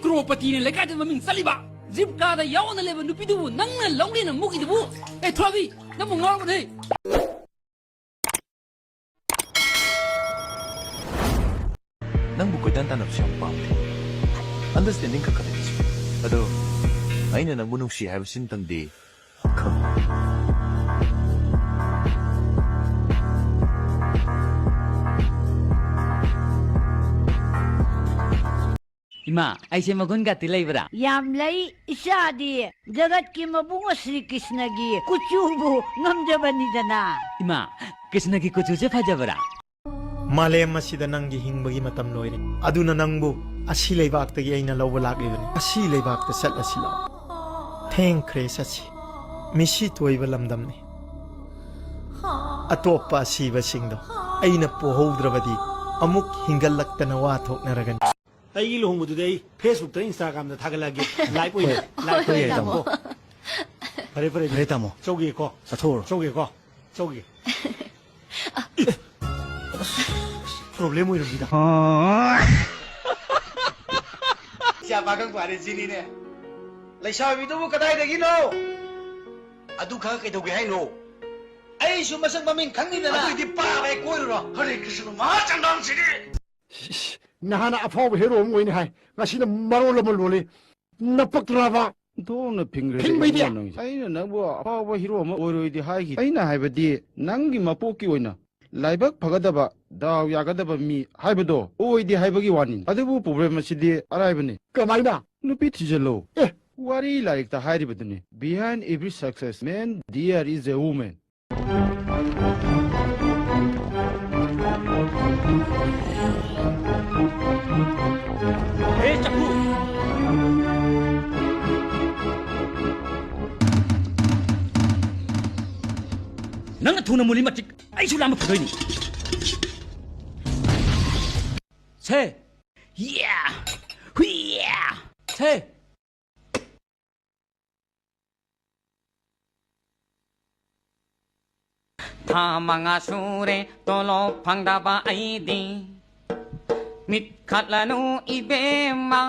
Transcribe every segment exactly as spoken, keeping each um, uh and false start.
ꯀ꯭ꯔꯣꯔꯄꯇꯤꯅ ꯂꯩꯀꯥꯏꯗ ꯃꯃꯤꯡ ꯆꯠꯂꯤꯕ, ꯖꯤꯞꯀꯥꯗ ꯌꯥꯎꯅ ꯂꯩꯕ ꯅꯨꯄꯤꯗꯨꯕꯨ ꯅꯪꯅ ꯂꯧꯅꯦꯅ ꯃꯨꯛꯏꯗꯨꯕꯨ? ꯑꯦ ꯊꯣꯏꯕꯤ, ꯅꯪꯕꯨ ꯉꯥꯎꯔꯕꯅꯦ꯫ ꯅꯪꯕꯨ ꯀꯣꯏꯇꯥꯟ ꯇꯥꯟꯅꯕꯁꯨ ꯌꯥꯝ ꯄꯥꯝꯗꯦ꯫ ꯑꯟꯗꯔꯁ꯭ꯇꯦꯟꯗꯤꯡ ꯈꯔ ꯈꯔ ꯂꯩꯁꯤ꯫ ꯑꯗꯣ ꯑꯩꯅ ꯅꯪꯕꯨ ꯅꯨꯡꯁꯤ ꯍꯥꯏꯕꯁꯤꯃꯇꯪꯗꯤ ꯈꯪꯉꯨ꯫ ꯏꯃꯥ, ꯑꯩꯁꯦ ꯃꯒꯨꯟꯒꯗꯤ ꯂꯩꯕ꯭ꯔꯥ? ꯌꯥꯝ ꯂꯩ, ꯏꯆꯥꯗꯤ꯫ ꯖꯒꯠꯀꯤ ꯃꯕꯨꯡ ꯁ꯭ꯔꯤ ꯀ꯭ꯔꯤꯁꯅꯒꯤ ꯀꯨꯆꯨꯕꯨ ꯉꯝꯖꯕꯅꯤꯗꯅ꯫ ꯏꯃꯥ, ꯀ꯭ꯔꯤꯁꯅꯒꯤ ꯀꯨꯆꯨꯁꯦ ꯐꯖꯕ꯭ꯔꯥ? ꯃꯥꯂꯦꯝ ꯑꯁꯤꯗ ꯅꯪꯒꯤ ꯍꯤꯡꯕꯒꯤ ꯃꯇꯝ ꯂꯣꯏꯔꯦ꯫ ꯑꯗꯨꯅ ꯅꯪꯕꯨ ꯑꯁꯤ ꯂꯩꯕꯥꯛꯇꯒꯤ ꯑꯩꯅ ꯂꯧꯕ ꯂꯥꯛꯂꯤꯕꯅꯤ꯫ ꯑꯁꯤ ꯂꯩꯕꯥꯛꯇ ꯆꯠꯂꯁꯤ ꯂꯥꯛꯑꯣ꯫ ꯊꯦꯡꯈ꯭ꯔꯦ, ꯆꯠꯁꯤ꯫ ꯃꯤꯁꯤ ꯇꯣꯏꯕ ꯂꯝꯗꯝꯅꯤ꯫ ꯑꯇꯣꯞꯄ ꯑꯁꯤꯕꯁꯤꯡꯗꯣ ꯑꯩꯅ ꯄꯣꯍꯧꯗ꯭ꯔꯕꯗꯤ ꯑꯃꯨꯛ ꯍꯤꯡꯒꯠꯂꯛꯇꯅ ꯋꯥ ꯊꯣꯛꯅꯔꯒꯅꯤ꯫ ꯑꯩꯒꯤ ꯂꯨꯍꯣꯡꯕꯗꯨꯗꯤ ꯑꯩ Facebook ꯇ, Instagram ꯗ ꯊꯥꯒꯠꯂꯛꯑꯒꯦ꯫ Live ꯑꯣꯏꯅ, ꯍꯣꯏ, live ꯍꯣꯏ, ꯑꯣꯏꯅ꯫ ꯇꯥꯃꯣ꯫ ꯐꯔꯦ, ꯐꯔꯦ, ꯐꯔꯦ, ꯇꯥꯃꯣ꯫ ꯆꯧꯒꯦꯀꯣ? ꯆꯠꯊꯣꯛꯎꯔꯣ꯫ ꯆꯧꯒꯦꯀꯣ? ꯆꯧꯒꯦ꯫ Problem ꯑꯣꯏꯔꯝꯃꯤꯗ꯫ ꯏꯆꯥ ꯄꯥꯈꯪ ꯐꯥꯔꯦ ꯁꯤꯅꯤꯅꯦ꯫ ꯂꯩꯁꯥꯕꯤꯗꯨꯕꯨ ꯀꯗꯥꯏꯗꯒꯤꯅꯣ? ꯑꯗꯨ ꯈꯪꯉ ꯀꯩꯗꯧꯒꯦ ꯍꯥꯏꯅꯣ? ꯑꯩꯁꯨ ꯃꯁꯛ ꯃꯃꯤꯡ ꯈꯪꯅꯤꯡꯗꯅ꯫ ꯑꯗꯨꯏꯗꯤ ꯄꯥꯕ ꯍꯦꯛ ꯀꯣꯏꯔꯨꯔꯣ꯫ ꯍꯔꯦ ꯀ꯭ꯔꯤꯁꯅ ꯃꯍꯥꯆꯟꯗ꯭ꯔꯝꯁꯤꯗꯤ꯫ ꯏꯁ, ꯏꯁ, ꯅꯍꯥꯟꯅ ꯑꯐꯥꯎꯕ ꯍꯦꯔꯣ ꯑꯃ ꯑꯣꯏꯅꯤ ꯍꯥꯏ, ꯉꯁꯤꯅ ꯃꯔꯣꯜ ꯑꯃ ꯂꯣꯜꯂꯤ꯫ ꯅꯄꯛꯇ꯭ꯔꯕ? ꯑꯣꯟꯊꯣꯛꯅ ꯐꯤꯡꯈ꯭ꯔꯦꯗ ꯐꯤꯡꯕꯩꯗꯤ? ꯏꯕꯨꯡꯉꯣ ꯅꯪꯁꯦ꯫ ꯑꯩꯅ ꯅꯪꯕꯨ ꯑꯐꯥꯎꯕ ꯍꯤꯔꯣ ꯑꯃ ꯑꯣꯏꯔꯣꯏꯗꯤ ꯍꯥꯏꯈꯤ꯫ ꯑꯩꯅ ꯍꯥꯏꯕꯗꯤ ꯅꯪꯒꯤ ꯃꯄꯣꯛꯀꯤ ꯑꯣꯏꯅ ꯂꯥꯏꯕꯛ ꯐꯒꯗꯕ, ꯗꯥꯎ ꯌꯥꯒꯗꯕ ꯃꯤ ꯍꯥꯏꯕꯗꯣ ꯑꯣꯏꯗꯦ ꯍꯥꯏꯕꯒꯤ ꯋꯥꯅꯤ꯫ ꯑꯗꯨꯕꯨ problem ꯑꯁꯤꯗꯤ ꯑꯔꯥꯏꯕꯅꯤ꯫ ꯀꯃꯥꯏꯅ? ꯅꯨꯄꯤ ꯊꯤꯖꯤꯜꯂꯣ꯫ ꯑꯦ! ꯋꯥꯔꯤ ꯂꯥꯏꯔꯤꯛꯇ ꯍꯥꯏꯔꯤꯕꯗꯨꯅꯤ, "Behind every success man, there is a woman." ꯍꯦ ꯆꯐꯨ! ꯅꯪꯅ ꯊꯨꯅ ꯃꯨꯜꯂꯤ ꯃꯇꯤꯛ ꯑꯩꯁꯨ ꯂꯥꯝꯕ ꯐꯗꯣꯏꯅꯤ꯫ ꯁꯦ! ꯌꯥ! ꯍꯨꯏꯌꯥ! ꯁꯦ! ꯊꯥ ꯃꯉꯥ ꯁꯨꯔꯦ ꯇꯣꯂꯣꯞ ꯐꯪꯗꯕ ꯑꯩꯗꯤ꯫ ꯃꯤꯠ ꯈꯠꯂꯅꯨ ꯏꯕꯦꯝꯃ,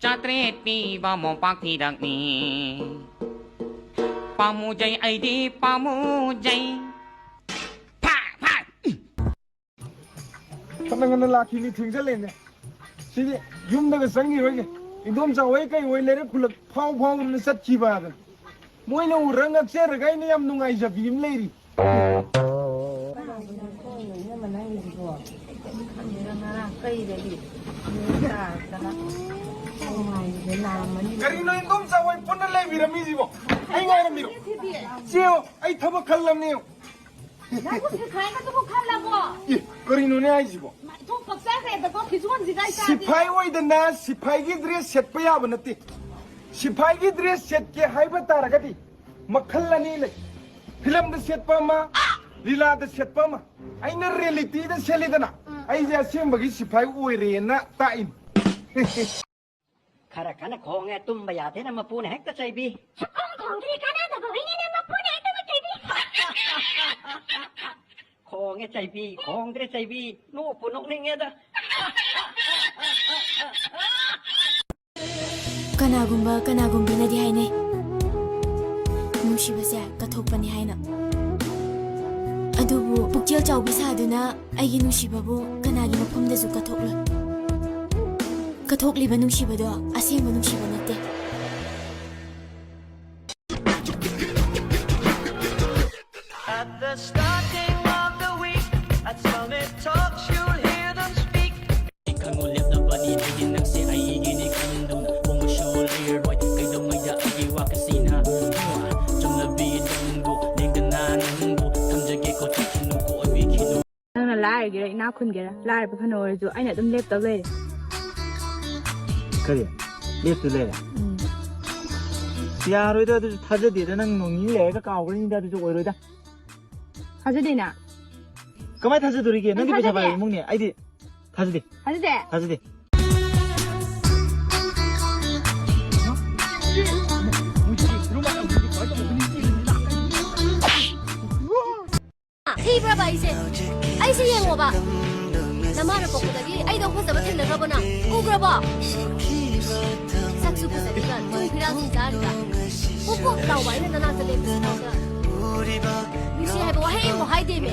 ꯆꯥꯇ꯭ꯔꯦꯠ ꯄꯤꯕ ꯃꯣꯝꯄꯥꯛ ꯐꯤꯗꯛꯅꯤ꯫ ꯄꯥꯝꯃꯨꯖꯩ ꯑꯩꯗꯤ ꯄꯥꯝꯃꯨꯖꯩ꯫ ꯐꯥ! ꯐꯥ! ꯐꯅ ꯉꯟꯅ ꯂꯥꯛꯈꯤꯅꯤ, ꯊꯦꯡꯖꯜꯂꯦꯅꯦ꯫ ꯁꯤꯗꯤ ꯌꯨꯝꯗꯒ ꯆꯪꯈꯤꯔꯣꯏꯒꯦ꯫ ꯏꯟꯗꯣꯝꯆꯥ ꯍꯣꯏ ꯀꯩ ꯍꯣꯏ ꯂꯩꯔꯛ ꯈꯨꯜꯂꯛ ꯐꯥꯎ ꯐꯥꯎꯗꯅ ꯆꯠꯈꯤꯕ ꯍꯥꯏꯕꯅꯤ꯫ ꯃꯣꯏꯅ ꯎꯔ ꯉꯛꯆꯔꯒ ꯑꯩꯅ ꯌꯥꯝ ꯅꯨꯡꯉꯥꯏꯖꯕꯤ ꯑꯃ ꯂꯩꯔꯤ꯫ ꯀꯔꯤꯅꯣ ꯏꯟꯗꯣꯝꯆꯥ ꯍꯣꯏ ꯄꯨꯟꯅ ꯂꯩꯕꯤꯔꯝꯃꯤꯁꯤꯕꯣ? ꯑꯩ ꯉꯥꯏꯔꯝꯃꯤꯔꯣ? ꯆꯦ, ꯑꯩ ꯊꯕꯛ ꯈꯜꯂꯝꯅꯦ꯫ ꯅꯪꯕꯨ ꯁꯤꯐꯥꯏꯒꯗꯨꯕꯨ ꯈꯜꯂꯕꯣ? ꯑꯦ, ꯀꯔꯤꯅꯣꯅꯦ ꯍꯥꯏꯁꯤꯕꯣ? ꯃꯥꯏꯊꯣꯡ ꯄꯛꯆꯈ꯭ꯔꯦꯗꯀꯣ, ꯐꯤꯖꯣꯜꯁꯤꯒ ꯑꯩ ꯆꯥꯗꯦ꯫ ꯁꯤꯐꯥꯏ ꯑꯣꯏꯗꯅ ꯁꯤꯐꯥꯏꯒꯤ ꯗ꯭ꯔꯦꯁ ꯁꯦꯠꯄ ꯌꯥꯕ ꯅꯠꯇꯦ꯫ ꯁꯤꯐꯥꯏꯒꯤ ꯗ꯭ꯔꯦꯁ ꯁꯦꯠꯀꯦ ꯍꯥꯏꯕ ꯇꯥꯔꯒꯗꯤ ꯃꯈꯜ ꯑꯅꯤ ꯂꯩ꯫ ꯐꯤꯂꯝꯗ ꯁꯦꯠꯄ ꯑꯃ, ꯂꯤꯂꯥꯗ ꯁꯦꯠꯄ ꯑꯃ꯫ ꯑꯩꯅ ꯔꯤꯌꯦꯂꯤꯇꯤꯗ ꯁꯦꯠꯂꯤꯗꯅ, ꯑꯩꯁꯦ ꯑꯁꯦꯡꯕꯒꯤ ꯁꯤꯐꯥꯏ ꯑꯣꯏꯔꯦꯅ ꯇꯥꯛꯏꯅꯤ꯫ ꯈꯔ ꯀꯟꯅ ꯈꯣꯡꯉꯦ, ꯇꯨꯝꯕ ꯌꯥꯗꯦꯅ ꯃꯄꯨꯅ ꯍꯦꯛꯇ ꯆꯩꯕꯤ꯫ ꯁꯨꯛꯈꯣꯡ ꯈꯣꯡꯗ꯭ꯔꯤ, ꯀꯥꯟꯅꯗꯕ ꯍꯨꯏꯅꯦꯅ ꯃꯄꯨꯅ ꯍꯦꯛꯇ ꯆꯩꯕꯤ꯫ ꯈꯣꯡꯉꯦ ꯆꯩꯕꯤ, ꯈꯣꯡꯗ꯭ꯔꯦ ꯆꯩꯕꯤ, ꯅꯣꯛꯄꯨ ꯅꯣꯛꯅꯤꯡꯉꯦꯗ꯫ ꯀꯅꯥꯒꯨꯝꯕ ꯀꯅꯥꯒꯨꯝꯕꯅꯗꯤ ꯍꯥꯏꯅꯩ, ꯅꯨꯡꯁꯤꯕꯁꯦ ꯀꯠꯊꯣꯛꯄꯅꯤ ꯍꯥꯏꯅ꯫ ꯑꯗꯨꯕꯨ ꯄꯨꯛꯆꯦꯜ ꯆꯥꯎꯕꯤ ꯁꯥꯗꯨꯅ ꯑꯩꯒꯤ ꯅꯨꯡꯁꯤꯕꯕꯨ ꯀꯅꯥꯒꯤ ꯃꯐꯝꯗꯁꯨ ꯀꯠꯊꯣꯛꯂꯣꯏ꯫ ꯀꯠꯊꯣꯛꯂꯤꯕ ꯅꯨꯡꯁꯤꯕꯗꯣ ꯑꯁꯦꯡꯕ ꯅꯨꯡꯁꯤꯕ ꯅꯠꯇꯦ꯫ At the starting of the week, at Summit Talks, you'll hear them speak. ꯈꯪꯉꯨ ꯂꯦꯞꯇꯕꯅꯤ ꯑꯩꯗꯤ ꯅꯪꯁꯦ ꯑꯩꯒꯤꯅꯤ ꯈꯟꯗꯨꯅ ꯄꯣꯡꯕꯁꯨ ꯂꯩꯔꯔꯣꯏ ꯀꯩꯗꯧꯉꯩꯗ ꯑꯩꯒꯤ ꯋꯥꯈꯜꯁꯤꯅ ꯆꯨꯝꯂꯕꯤ ꯅꯪꯕꯨ ꯂꯦꯡꯗꯅ ꯅꯪꯕꯨ ꯊꯝꯖꯒꯦ ꯈꯣꯠꯆꯈꯤꯅꯨ ꯀꯣꯏꯕꯤꯈꯤꯅꯨ꯫ ꯅꯪꯅ ꯂꯥꯏꯔꯒꯦꯔꯥ ꯏꯅꯥꯛ ꯈꯨꯟꯒꯦꯔꯥ ꯂꯥꯏꯔꯕ ꯐꯅ ꯑꯣꯏꯔꯁꯨ ꯑꯩꯅ ꯑꯗꯨꯝ ꯂꯦꯞꯇꯧ ꯂꯩꯔꯦ꯫ ꯀꯔꯤ? ꯂꯦꯞꯇꯨ ꯂꯩꯔꯦ? ꯎꯝ꯫ ꯌꯥꯔꯣꯏꯗ, ꯑꯗꯨꯁꯨ ꯊꯥꯖꯗꯦꯗ, ꯅꯪ ꯅꯣꯡ ꯅꯤꯅꯤ ꯂꯩꯔꯒ ꯀꯥꯎꯈ꯭ꯔꯅꯤꯗ, ꯑꯗꯨꯁꯨ ꯑꯣꯏꯔꯣꯏꯗ꯫ ꯊꯥꯖꯗꯦꯅ? ꯀꯃꯥꯏꯅ ꯊꯥꯖꯗꯣꯔꯤꯒꯦ? ꯅꯪꯗꯤ ꯄꯩꯁꯥ ꯊꯥꯖꯗꯦ? ꯄꯥꯏꯕ ꯏꯃꯨꯡꯅꯦ, ꯑꯩꯗꯤ ꯊꯥꯖꯗꯦ꯫ ꯊꯥꯖꯗꯦ? ꯊꯥꯖꯗꯦ꯫ ꯊꯤꯕ꯭ꯔꯕ ꯑꯩꯁꯦ? ꯑꯩꯁꯦ ꯌꯦꯡꯉꯣꯕ꯫ ꯅꯃꯥꯅ ꯄꯣꯛꯄꯗꯒꯤ ꯑꯩꯗꯧ ꯐꯖꯕ ꯊꯦꯡꯅꯈ꯭ꯔꯕꯣ ꯅꯪ? ꯎꯈ꯭ꯔꯕꯣ? ꯁꯛꯁꯨ ꯐꯖꯔꯤꯕ, ꯅꯨꯡ ꯐꯤꯔꯥꯜꯁꯨ ꯆꯥꯔꯤꯕ, ꯄꯨꯞ ꯄꯨꯞ ꯂꯥꯎꯕ ꯑꯩꯅ ꯅꯅꯥꯛꯇ ꯂꯦꯞꯄꯁꯤ ꯐꯥꯎꯗ ꯅꯨꯡꯁꯤ ꯍꯥꯏꯕ ꯋꯥꯍꯩ ꯑꯃꯕꯨ ꯍꯥꯏꯗꯦꯃꯦ꯫